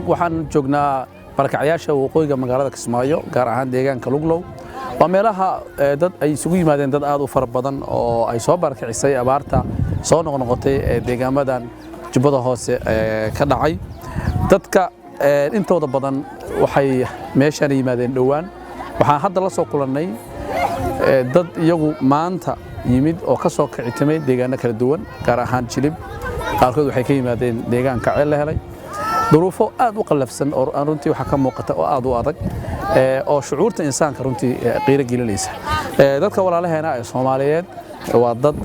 Waxaan joognaa barakacyaasha waqooyiga magaalada Kismaayo, gaar ahaan deegaanka Luglow. Waa meelaha dad ay isugu yimaadeen, dad aad u fara badan oo ay soo barakicisay abaarta soo noqnoqotay ee deegaamadan Jubbada Hoose ka dhacay. Dadka intooda badan waxay meeshaan yimaadeen dhowaan. Waxaan hadda la soo kulannay dad iyagu maanta yimid oo ka soo kicitimay deegaano kala duwan, gaar ahaan Jilib. Qaarkood waxay ka yimaadeen deegaanka Ceel La Helay. Duruufo aad u qallafsan oo runtii waxaa ka muuqata oo aad u adag oo shucuurta insaanka runtii qiiro gelinaysa. Dadka walaalaheena ee Soomaaliyeed waa dad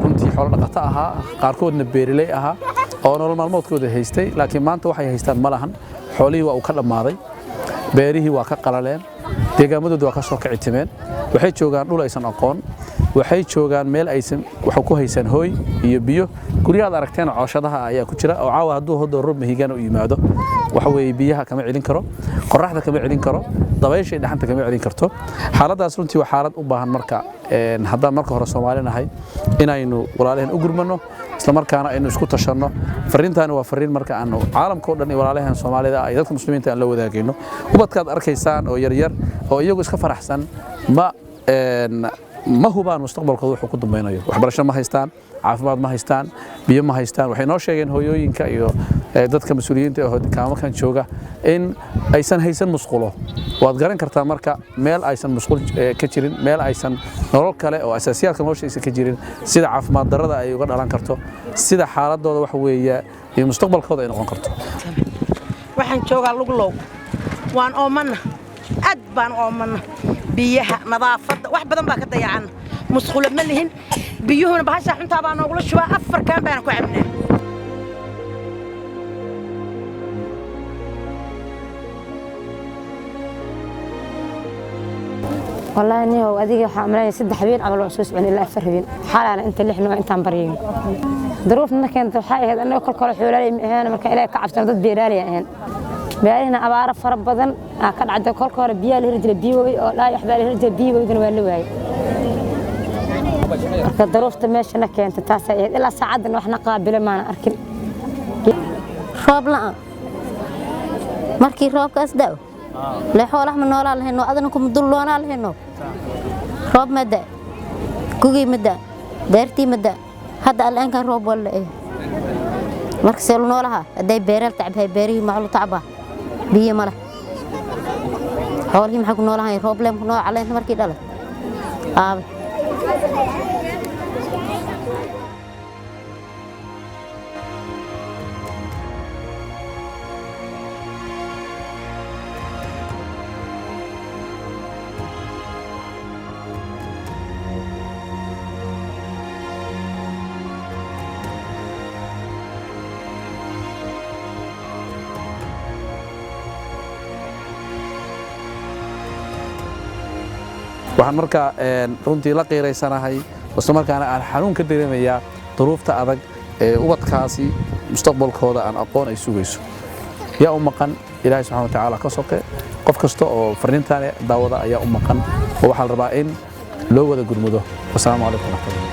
runtii xoolo dhaqato ahaa, qaarkoodna beeriley ahaa oo nolol maalmoodkooda haystay, laakiin maanta waxay haystaan ma lahan. Xoolihii waa uu ka dhammaaday, beerihii waa ka qalaleen, deegaamadooda waa ka soo kicitimeen. Waxay joogaan dhul aysan aqoon, waxay joogaan meel aysan waxa ku haysan hooy iyo biyo. Guryaha aad aragteen cooshadaha ayaa ku jira oo caawa hadduu hodo roob mahigaan u yimaado, waxa weeye biyaha kama celin karo, qorraxda kama celin karo, dabaysha iyo dhaxanta kama celin karto. Xaaladdaas runtii waa xaalad u baahan marka haddaan marka hore Soomaali nahay inaynu walaalaheen u gurmanno, isla markaana aynu isku tashanno. Fariintaani waa fariin marka aanu caalamka oo dhan iyo walaalaheen Soomaalida ay dadka Muslimiinta aan la wadaagayno. Ubadkaad arkaysaan oo yaryar oo iyagu iska faraxsan ma hubaan mustaqbalkooda wuxuu ku dambaynayo. Waxbarasho ma haystaan, caafimaad ma haystaan, biyo ma haystaan. Waxay noo sheegeen hooyooyinka iyo dadka mas-uuliyiinta ee kaamakan jooga in aysan haysan musqulo. Waad garan kartaa marka meel aysan musqul ka jirin, meel aysan nolol kale oo asaasiyaadka nolosha aysan ka jirin, sida caafimaad darrada ay uga dhalan karto, sida xaaladooda waxa weeye iyo mustaqbalkooda ay noqon karto. Waxaan joogaa Luglow. Waan oomanna, aad baan oomanna. Biyaha, nadaafadda, wax badan baa ka dayacanna. Musqulo ma lihin, biyuhuna bahashaa xuntaa baa noogula shubaa. Afar kaan baana ku cabnaa. Wallaahi niyow, adiga waxaa umaleynaya 3 habeen camal waan soo socon ilaa 4 habeen. Xalaana inta lix noo intaan baryayn. Duruufna keenta waxay ahayd annaga kolka hore xoolaaley ma ahayn. Marka Ilaahay ka cabsano, dad beeraaley ahayn. Beerihina abaaro fara badan aa ka dhacday. Kolka hore biyaa la heli jiray, biyo webi oo dhaay waxbaa la heli jiray, biyo webigana waa la waayey. Marka duruufta meeshana keenta taasay ahayd. Ilaa saacaddan waxna qaabilo maana arkin. Roob la'aan. Markii roobkaas da'o le, xoolaha ma noolaa lahayno, adana kuma dul noolaa lahayno. Roob ma da, gugii ma da, daartii ma da. Hadda al'aankan roob waa la marka see lu noolaha? Hadday beeraal tacbahay, beerihii maclu tacbaa, biyo ma leh. Xoolihii maxay ku noolahay? Roob leem ku nool. Caleenta markii dhalay aabe. Waxaan marka runtii la qiiraysanahay, isla markaana aan xanuun ka dareemayaa duruufta adag ee ubadkaasi mustaqbalkooda aan aqoon ay sugayso. Yaa u maqan? Ilaahay subxana wa tacaala ka soke, qof kasta oo fariintaani daawada ayaa u maqan, oo waxaa la rabaa in loo wada gurmudo. Wasalaamu calaykum waraxmatullah.